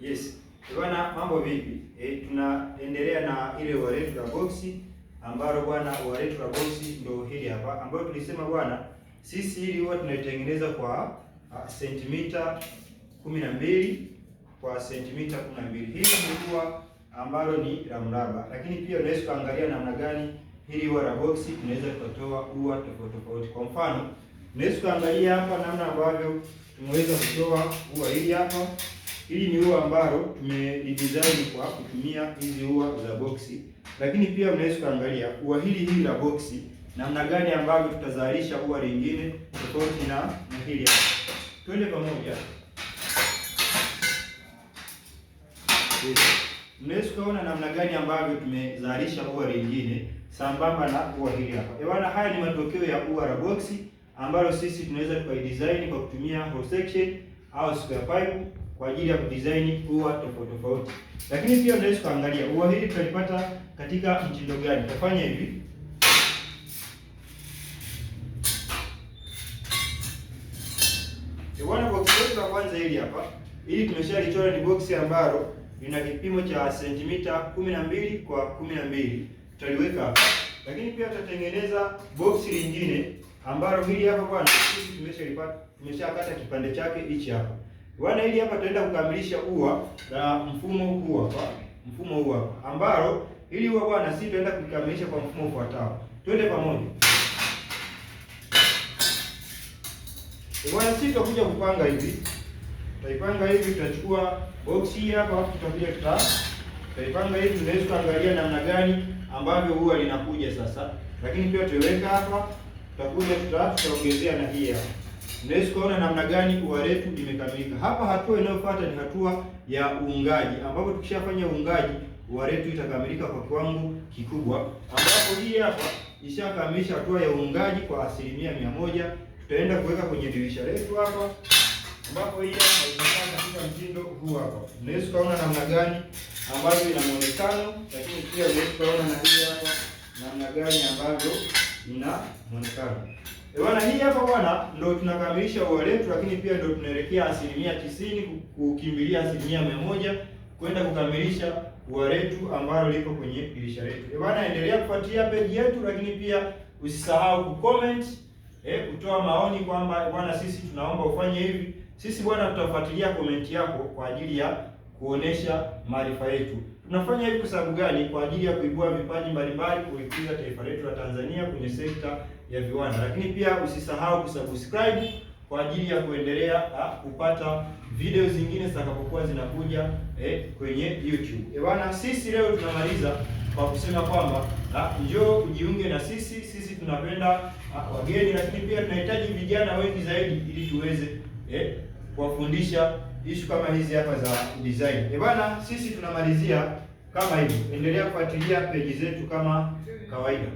Yes. Bwana, mambo vipi? Tunaendelea na ile ua letu la boksi ambalo bwana, ua letu la boksi ndio hili hapa ambayo tulisema bwana, sisi hili huwa tunaitengeneza kwa sentimita 12 kwa sentimita 12. Hili ni ua ambalo ni la mraba, lakini pia unaweza kuangalia namna gani hili ua la boksi tunaweza tukatoa ua tofauti tofauti. Kwa mfano, unaweza kuangalia hapa namna ambavyo tumeweza kutoa ua hili hapa. Hili ni ua ambalo tumelidesign kwa kutumia hizi ua za boksi, lakini pia unaweza kuangalia ua hili hili la boksi namna gani ambavyo tutazalisha ua lingine tofauti na hili hapa. Twende pamoja. Yes. Unaweza kuona namna gani ambavyo tumezalisha ua lingine sambamba na ua hili hapa. Bwana, haya ni matokeo ya ua la boksi ambalo sisi tunaweza tukaidesign kwa kutumia hole section au square pipe kwa ajili ya kudesign ua tofauti tofauti. Lakini pia unaweza kuangalia ua hili tutalipata katika mtindo gani. Tutafanya hivi. Bwana, box letu la kwanza hili hapa. Hili tumeshalichora ni box ambalo lina kipimo cha sentimita 12 kwa 12. Tutaliweka hapa. Lakini pia tutatengeneza box lingine ambalo hili hapa bwana, sisi tumeshalipata, tumeshakata kipande chake hichi hapa. Bwana, hili hapa tutaenda kukamilisha ua la mfumo huu hapa, mfumo huu hapa ambalo hili ua bwana, sisi tutaenda kukamilisha kwa mfumo ufuatao. Twende pamoja. Bwana, sisi tutakuja kupanga hivi. Tutaipanga hivi, tutachukua box hii hapa alafu tutakuja tutaipanga hivi. Tunaweza kuangalia namna gani ambavyo ua linakuja sasa. Lakini pia tutaiweka hapa, tutakuja tutaongezea na hii hapa. Unaweza kuona namna gani ua letu limekamilika. Hapa hatua inayofuata ni hatua ya uungaji, ambapo tukishafanya uungaji ua letu itakamilika kwa kiwango kikubwa, ambapo hii hapa ishakamilisha hatua ya uungaji kwa 100%. Tutaenda kuweka kwenye dirisha letu hapa, ambapo hii hapa imekaa katika mtindo huu hapa. Unaweza kuona namna gani ambavyo ina muonekano, lakini pia unaweza kuona na hii hapa namna gani ambavyo ina muonekano. Bwana, hii hapa bwana ndio tunakamilisha ua letu, lakini pia ndio tunaelekea 90% kukimbilia 100% kwenda kukamilisha ua letu ambalo liko kwenye dirisha letu. Bwana, endelea kufuatilia page yetu, lakini pia usisahau kucomment, kutoa maoni kwamba bwana, sisi tunaomba ufanye hivi. Sisi bwana, tutafuatilia comment yako kwa ajili ya kuonesha maarifa yetu. Tunafanya hivi kwa sababu gani? Kwa ajili ya kuibua vipaji mbalimbali, kuikuza taifa letu la Tanzania kwenye sekta ya viwanda. Lakini pia usisahau kusubscribe kwa ajili ya kuendelea kupata video zingine zitakapokuwa zinakuja kwenye YouTube. Bwana, sisi leo tunamaliza kwa kusema kwamba njoo ujiunge na sisi. Sisi tunapenda wageni, lakini pia tunahitaji vijana wengi zaidi ili tuweze kuwafundisha issue kama hizi hapa za design. Bwana, sisi tunamalizia kama hivi. Endelea kufuatilia page zetu kama kawaida.